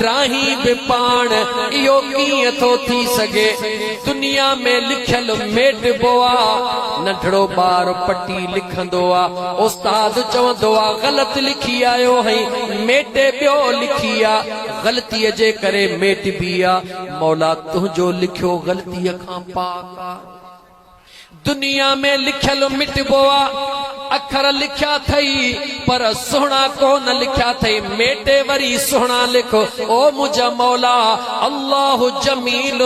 ڊاهين به پاڻ، اهو ڪيئن ٿو ٿي سگهي؟ دنيا ۾ لکيل ميٽبو آ، ننڍڙو ٻار پٽي لکندو آ، استاد چوندو آ غلط لکي آيو آهين، ميٽي ٻيو لکي آ، غلطيء جي ڪري ميٽبي آ، مولا تنهنجو لکيو غلطيء کان پاڪ آ. دنيا ۾ لکيل مٽبو آ، اکر لکيا ٿئي پر سهڻا ڪو نه لکيا ٿئي، ميٽي وري سهڻا لک، او منهنجا مولا الله جميل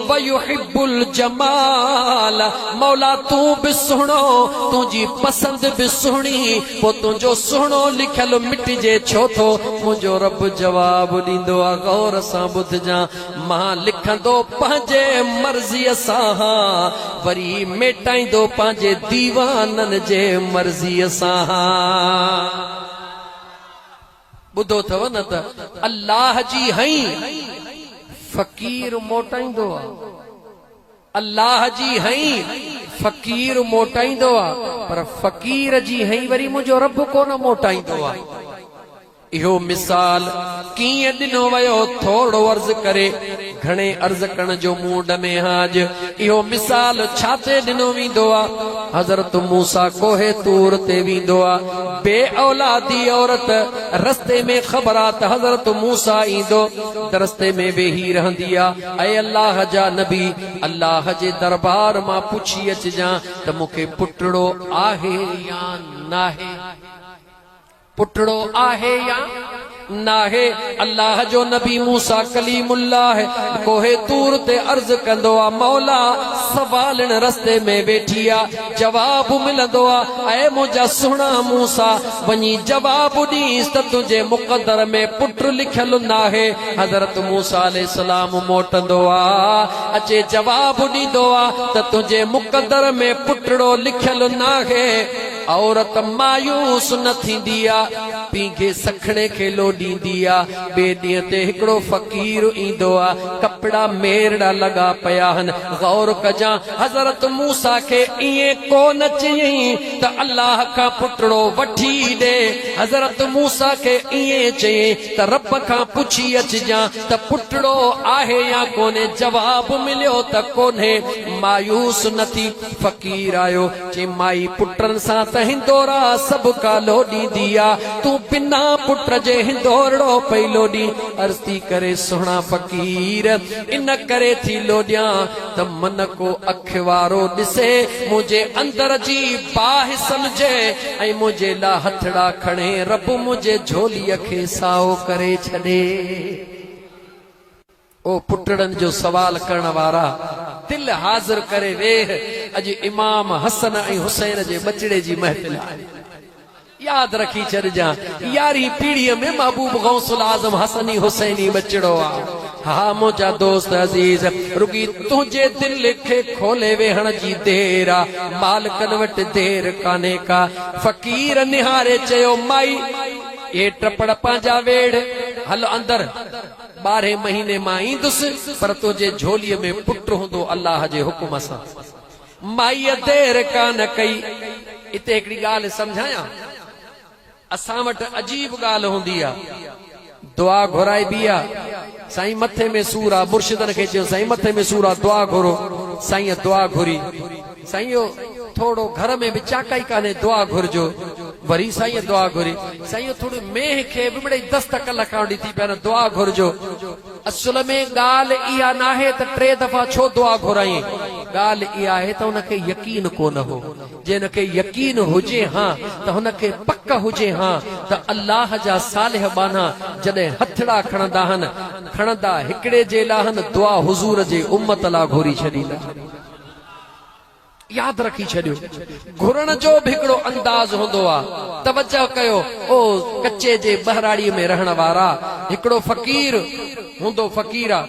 ويحب الجمال، مولا تون به سهڻو، تنهنجي پسند به سهڻي، پوء تنهنجو سهڻو لکيل مٽجي ڇو ٿو؟ منهنجو رب جواب ڏيندو آ، غور سان ٻڌجان، مان لکندو پنهنجي مرضيء سان هان، وري ميٽائيندو پنهنجي ديوانن جي مرضيء سان هان. ٻڌو اٿو نه ته الله جي هئين فقير موٽائيندو آ. الله جي هئين فقير موٽائيندو آ، پر فقير جي هئين وري منهنجو رب ڪونه موٽائيندو آ. اهو مثال ڪيئن ڏنو ويو ٿورڙو عرض ڪري گهڻي عرض ڪرڻ جو موڊ ۾ هان اڄ اهو مثال ڇا تي ڏنو ويندو آ حضرت موسيٰ ڪوهه طور تي ويندو آ بي اولادي عورت رستي ۾ خبر آ ته حضرت موسيٰ ايندو ته رستي ۾ ويهي رهندي آ اي الله جا نبي الله جي دربار مان پڇي اچجان ته مون کي پٽڙو آهي يا ناهي. پٽڙو آهي يا ناهي؟ الله جو نبي موسيٰ ڪليم الله ڪوهه طور تي عرض ڪندو آ، مولا! سوالڻ رستي ۾ ويٺي آ، جواب ملندو آ، اي منهنجا سهڻا موسيٰ! وڃي جواب ڏينس ته تنهنجي مقدر ۾ پٽ لکيل ناهي. حضرت موسيٰ عليه السلام موٽندو آ، اچي جواب ڏيندو آ ته تنهنجي مقدر ۾ پٽڙو لکيل ناهي. عورت مايوس نه ٿيندي آ، پينگهي سکڻي کي لوڏيندي آ. ٻئي ڏينهن تي هڪڙو فقير ايندو آ، ڪپڙا ميرڙا لڳا پيا هن. غور ڪجان، حضرت موسيٰ کي ائين ڪو نه چيائين ته الله کان پٽڙو وٺي ڏي. حضرت موسيٰ کي ائين چيائين ته رب کان پڇي اچجان ته پٽڙو آهي يا ڪونهي. جواب مليو ته ڪونهي. مايوس نه ٿي، فقير آيو. چي مائي پٽن سان ته هندورا سڀ ڪا لوڏيندي آ، تون بنا پٽ جي هندورڙو پئي لوڏين. عرض ٿي ڪري سهڻا فقير ان ڪري ٿي لوڏيان ته من ڪو اک وارو ڏسي منهنجي اندر جي باهه سمجهي ۽ منهنجي لا هٿڙا کڻي رب منهنجي جهوليء کي سائو ڪري ڇڏي. او پٽڙن جو سوال ڪرڻ وارا! دل حاضر ڪري ويهه، اڄ امام حسن ۽ حسين جي ٻچڙي جي محفل آهي. ياد رکي ڇڏجان، يارهين پيڙهيء ۾ محبوب غوث الاعظم حسني حسيني ٻچڙو آ. ها منهنجا دوست عزيز! رڳي تنهنجي دل کي کولي ويهڻ جي دير آ، مالڪن وٽ دير ڪانهي ڪا. فقير نهاري چيو، مائي! اهي ٽپڙ پنهنجا ويڙهه، هل اندر. ٻارهين مهيني مان ايندس، پر تنهنجي جهوليء ۾ پٽ هوندو الله جي حڪم سان. مائيء دير ڪانه ڪئي. اتي هڪڙي ڳالهه سمجهايان. اسان وٽ عجيب ڳالهه هوندي آ. دعا گهرائبي آ. سائين مٿي ۾ سور آ. مرشدن کي چيو سائين مٿي ۾ سور آ دعا گهرو. سائينء دعا گهري. سائين اهو ٿورڙو گهر ۾ به چاڪائي ڪانهي دعا گهرجو. وري سائينء دعا گهري. سائين اهو ٿورڙو مينهن کي به مڙئي دست ڪلهه کان وٺي ٿي پيا نه دعا گهرجو. اصل ۾ ڳالهه اها ناهي ته ٽي دفعا ڇو دعا گهرائين. ڳالهه اها آهي ته هن کي يقين ڪونه هو. جي هن کي يقين هجي هان ته هن کي پڪ هجي هان ته الله جا صالح ٻانها جڏهن هٿڙا کڻندا هن، کڻندا هڪڙي جي لا هن، دعا حضور جي امت لا گهري ڇڏيندا. ياد رکي ڇڏيو گهرڻ جو به هڪڙو انداز هوندو آ توجه ڪيو او ڪچي جي ٻهراڙي ۾ رهڻ وارا هڪڙو فقير هوندو فقير آ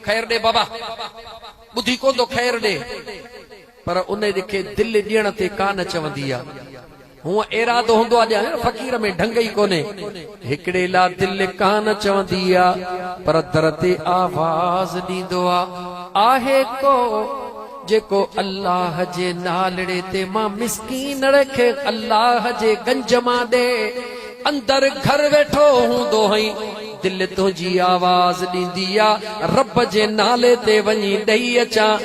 خير ڏي بابا ٻڌي ڪون ٿو خير ڏي پر ان کي دل ڏيڻ تي ڪانه چوندي آ هونء ارادو هوندو آ ڄڻ فقير ۾ ڍنگ ئي ڪونهي. هڪڙي لا دل ڪانه چوندي آ، پر در تي آواز ڏيندو آ، آهي ڪو جيڪو الله جي نالڙي تي مان مسڪينڙ کي الله جي گنج مان ڏي. اندر گهر ويٺو هوندو هئين. دل تنهنجي آواز ڏيندي آ، رب جي نالي تي وڃي ڏئي اچان.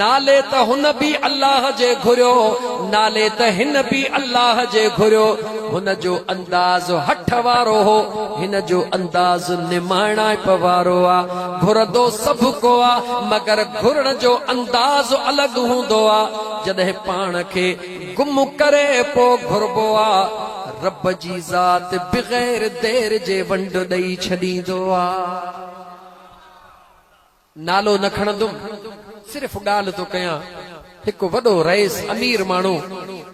نالي ته هن به الله جي گهريو، نالي ته هن به الله جي گهريو. هن جو انداز هٺ وارو هو، هن جو انداز نماڻائپ وارو آ. گهرندو سڀ ڪو آ، مگر گهرڻ جو انداز الڳ هوندو آ. جڏهن پاڻ کي گم ڪري پو گهربو آ، رب جي ذات بغير دير جي ونڊ ڏئي ڇڏيندو آ. نالو نه کڻندم، صرف ڳالهه ٿو ڪيان. هڪ وڏو رئيس امير ماڻهو،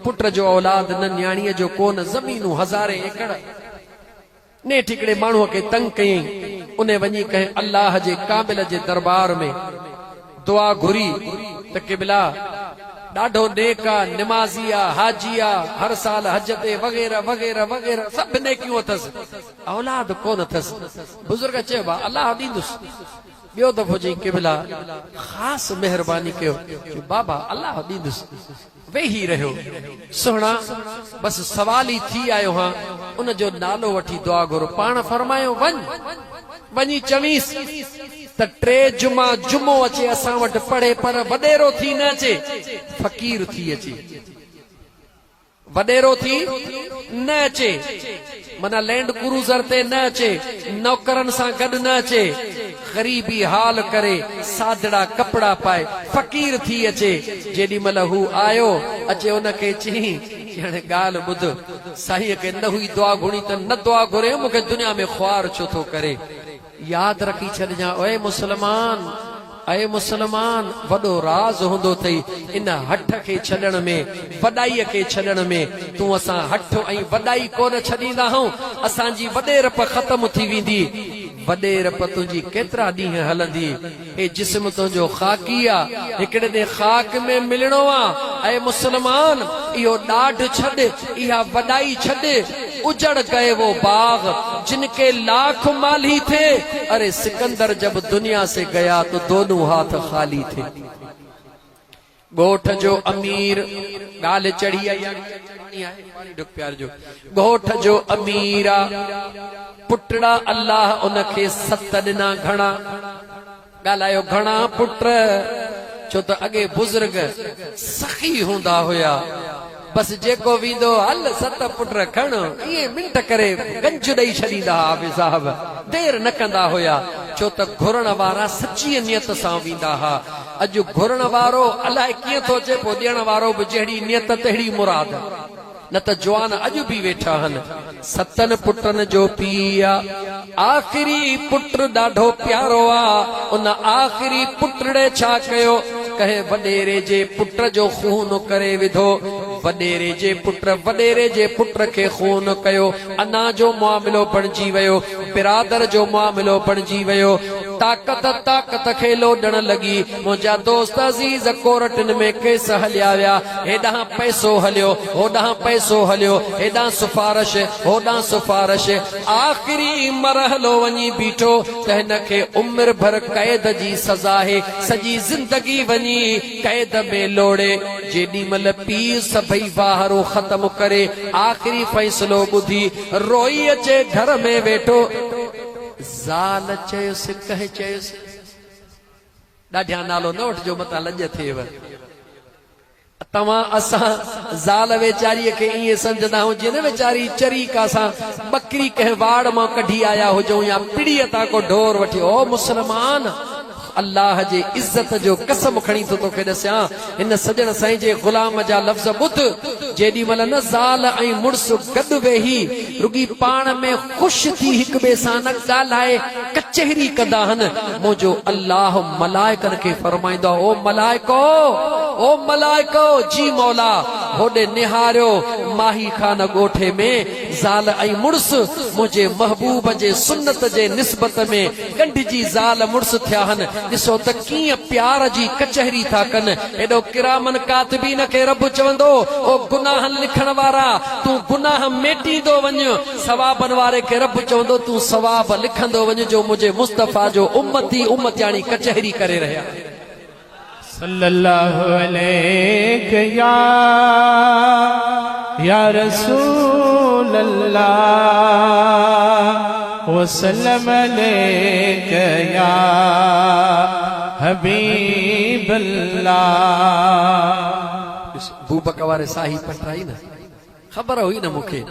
پٽ جو اولاد نه نياڻيء جو ڪو نه، زمينون هزارين ايڪڙ. نيٺ هڪڙي ماڻهوء کي تنگ ڪيائين. انهي وڃي ڪنهن الله جي ڪامل جي درٻار ۾ دعا گهري ته قبلا! ڏاڍو نيڪ آ، نمازي آ، حاجي آ، هر سال حج تي وغيره وغيره وغيره سڀ نيڪيون اٿس. اولاد ڪونه اٿس. بزرگ چيو ڀاء الله ڏيندس. ٻيو دفعو چيائين قبلا! خاص مهرباني ڪيو. چيو بابا الله ڏيندس. ويهي رهيو. سهڻا! بس سوال ئي ٿي آيو هان، ان جو نالو وٺي دعا گهر. پاڻ فرمايو وڃ، وڃي چوينس ته ٽي جمعا جمعو اچي اسان وٽ پڙهي پر وڏيرو ٿي نه اچي، فقير ٿي اچي. وڏيرو ٿي نه اچي، معنيٰ لينڊ ڪروزر تي نه اچي، نوڪرن سان گڏ نه اچي، غريبي حال ڪري، سادڙا ڪپڙا پائي، فقير ٿي اچي. جيڏي مهل هو آيو، اچي ان کي چيائين، هاڻي ڳالهه ٻڌ، سائينء کي نه هئي دعا گهرڻي ته نه دعا گهري، مون کي دنيا ۾ خوار ڇو ٿو ڪري؟ ياد رکي ڇڏجان اي مسلمان! اي مسلمان! وڏو راز هوندو اٿئي ان هٺ کي ڇڏڻ ۾، وڏائيء کي ڇڏڻ ۾. تون اسان هٺ ۽ وڏائي ڪونه ڇڏيندا هون، اسان جي وڏيرپ ختم ٿي ويندي. وڏيرپ تنهنجي ڪيترا ڏينهن هلندي؟ هي جسم تنهنجو خاڪي آ، هڪڙي ڏينهن خاڪ ۾ ملڻو آ. اي مسلمان! اهو ڏاڍ ڇڏ، اها وڏائي ڇڏ. اجڙ گئي وو باغ، جن ڪي لاک مالهي ٿي. اري سڪندر جب دنيا سي گيا تو دونون هاٿ خالي ٿي. ڳوٺ جو امير، ڳالهه چڙهي آئي آ، پاڻي آهي، پاڻي ڍڪ پيارجو. ڳوٺ جو امير آ، پٽڙا الله ان کي ست ڏنا گهڻا، ڳالهايو گهڻا پٽ، ڇو ته اڳي بزرگ سخي هوندا هيا، بس جيڪو ويندو هل ست پٽ کڻ، ائين منٽ ڪري گنج ڏئي ڇڏيندا ها حافظ صاحب، دير نه ڪندا هيا، ڇو ته گهرڻ وارا سچيء نيت سان ويندا ها. اڄ گهرڻ وارو الائي ڪيئن ٿو اچي پوء ڏيڻ وارو به جهڙي نيت تهڙي مراد. نه ته جوان اڄ به ويٺا هن. ستن پٽن جو پيء آ. آخري پٽ ڏاڍو پيارو آ. ان آخري پٽڙي ڇا ڪيو؟ ڪنهن وڏيري جي پٽ جو خون ڪري وڌو. وڏيري جي پٽ وڏيري جي پٽ کي خون ڪيو. انا جو معاملو بڻجي ويو. برادر جو معاملو بڻجي ويو. طاقت طاقت کي لوڏڻ لڳي. منهنجا دوست عزيز ڪورٽن ۾ ڪيس هليا ويا. هيڏانهن پئسو هليو، هوڏانهن پئسو هليو، هيڏانهن سفارش، هوڏانهن سفارش. آخري مرحلو وڃي بيٺو ته هن کي عمر ڀر قيد جي سزا آهي. سڄي زندگي وڃي قيد ۾ لوڙي. جيڏي مهل پيء سڀئي واهرون ختم ڪري آخري فيصلو ٻڌي روئي اچي گهر ۾ ويٺو. زال چيس، ڪنهن چيس؟ ڏاڍيان نالو نه وٺجو متان لڄ ٿئيو. توهان اسان زال ويچاريء کي ائين سمجهندا آهيون جيئن نه ويچاري چري ڪا اسان ٻڪري ڪنهن واڙ مان ڪڍي آيا هجون يا پڙيء تان ڪو ڍور وٺي. او مسلمان! الله جي عزت جو قسم کڻي ٿو توکي ڏسيان، هن سڄڻ سائين جي غلام جا لفظ ٻڌ، جيڏي مهل نه زال ۽ مڙس گڏ ويهي رڳي پاڻ ۾ خوش ٿي هڪ ٻئي سان نه ڳالهائي ڪچهري ڪندا هن، منهنجو الله ملائڪن کي فرمائيندو آهي، او ملائڪو! او ملائڪو! جي مولا! هوڏي نهاريو ماهي خان ڳوٺي ۾ زال ۽ مڙس منهنجي محبوب جي سنت جي نسبت ۾ ڳنڍجي زال مڙس ٿيا هن، ڏسو ته ڪيئن پيار جي ڪچهري ٿا ڪن. هيڏو ڪرامن ڪاتبين کي رب چوندو، او گناهن لکڻ وارا! تون گناهه ميٽيندو وڃ. ثوابن واري کي رب چوندو، تون ثواب لکندو وڃ جو منهنجي مصطفيٰ جو امتي امتياڻي ڪچهري ڪري رهيا آهن. صلي الله عليڪ يا يا رسول الله. وسلم عليڪ يا حبيب الله. ڏس بوبڪ واري ساهي پٽرائي نه خبر هئي نه مون کي.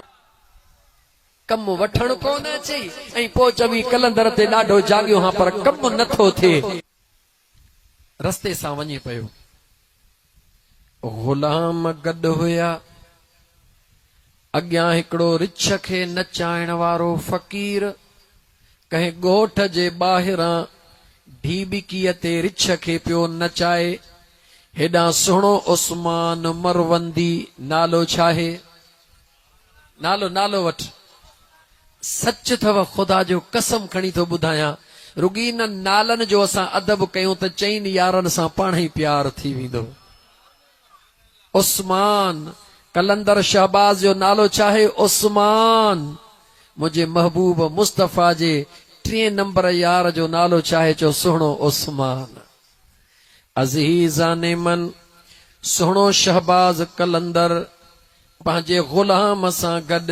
ڪم وٺڻ ڪونه اچئي ۽ پوء چوين قلندر تي ڏاڍو جاڳيو هان پر ڪم نه ٿو ٿئي. رستي سان وڃي پيو. غلام گڏ هيا. اڳيان هڪڙو رڇ کي نچائڻ وارو فقير ڪنهن ڳوٺ جي ٻاهران ڍيٻڪيء تي رڇ کي پيو نچائي. هيڏانهن سهڻو عثمان مروندي نالو ڇاهي؟ نالو نالو وٺ. سچ اٿو خدا جو قسم کڻي ٿو ٻڌايان رڳي انهن نالن جو اسان ادب ڪيون ته چئن يارن سان پاڻهئي پيار ٿي ويندو. عثمان، قلندر شهباز جو نالو ڇاهي؟ عثمان، منهنجي محبوب مصطفيٰ جي ٽئين نمبر يار جو نالو ڇاهي؟ چئو سهڻو عثمان. عزيزان من، سهڻو شهباز قلندر پنهنجي غلام سان گڏ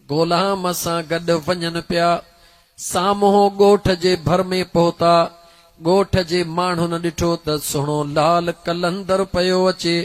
غلام سان گڏ وڃن پيا. سامهون ڳوٺ جي ڀر ۾ پهتا. ڳوٺ جي ماڻهن ڏٺو ته سهڻو لال قلندر پيو اچي.